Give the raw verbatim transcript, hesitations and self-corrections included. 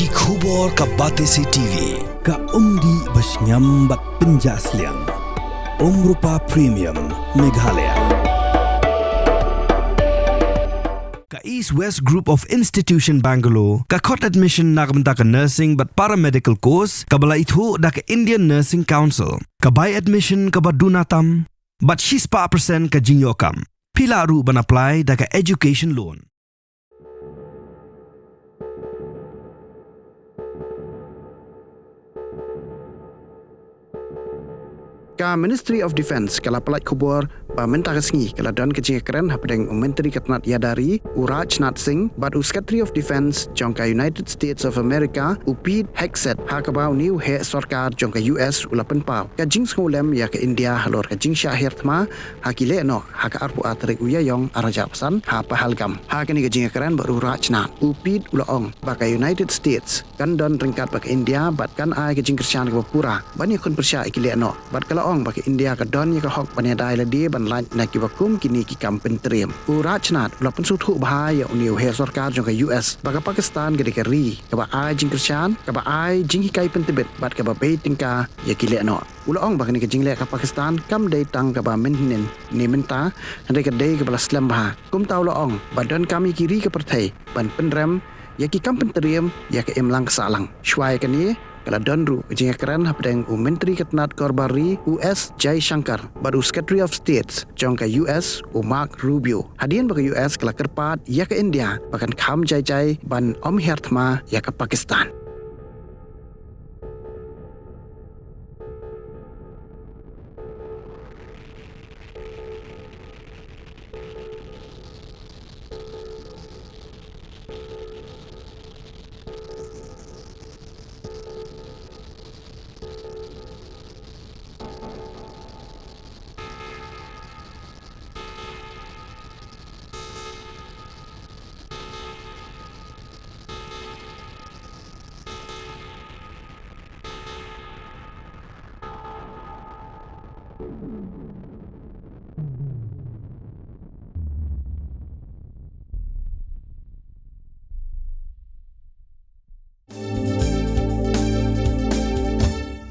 Ki khubor ka Batesi T V, ka umdih ba shngiam bad pynjah sliang. Umrupa Premium, Meghalaya. Ka East West Group of Institution Bangalore, ka khot admission na ka bynta ka nursing bad paramedical course, kaba la ithuh da ka Indian Nursing Council, ka bai admission kaba duna tam, bad shispah percent ka jingïoh kam. Phi lah ruh ban apply da ka education loan. Ka Ministry of Defence ka la pyllait khubor ba mynta ka sngi ka la don ka jingïakren hapdeng u Myntri ka tnat ïada ri, u Rajnath Singh, bad u Secretary of Defence jong ka United States of America, u Pete Hegseth, ha kaba une u heh sorkar jong ka U S u la pynpaw ka jingsngewlem ïa ka India halor ka jingshah hiar thma ha ki lehnoh ha ka arphew ar tarik u Ïaïong ar hajar arphew san ha Pahalgam. Ha kane ka jingïakren bad u Rajnath, u Pete u la ong ba ka United States kan don ryngkat bad ka India bad kan ai ka jingkyrshan kaba pura ban ïakhun pyrshah ïa ki lehnoh, bad ka la ong ba ka India ka don ïa ka hok ban ïada ïalade ban lait na kiba kum kine ki kam pyntriem. U Rajnath u la pynsngewthuh bha ïa une u heh sorkar jong ka U S ba ka Pakistan ka dei ka ri kaba ai jingkyrshan, kaba ai jinghikai pyntbit bad kaba bei tyngka ïa ki lehnoh. U la ong ba kane ka jingleh ka Pakistan kam dei tang kaba mynhynnin ne mynta, hynrei ka dei kaba la slem bha. Kumta u la ong ba donkam ïa ki ri ka pyrthei ban pynrem ïa ki kam pyntriem ïa ka imlang ka sahlang. Shuwa ïa kane ka la don ruh ka jingïakren hapdeng u Myntri ka tnat kor bar ri, u S Jaishankar, bad u Secretary of State jong ka U S, u Marco Rubio, hadien ba ka U S ka la kyrpad ïa ka India ba kan kham jai jai ban ym hiar thma ïa ka Pakistan.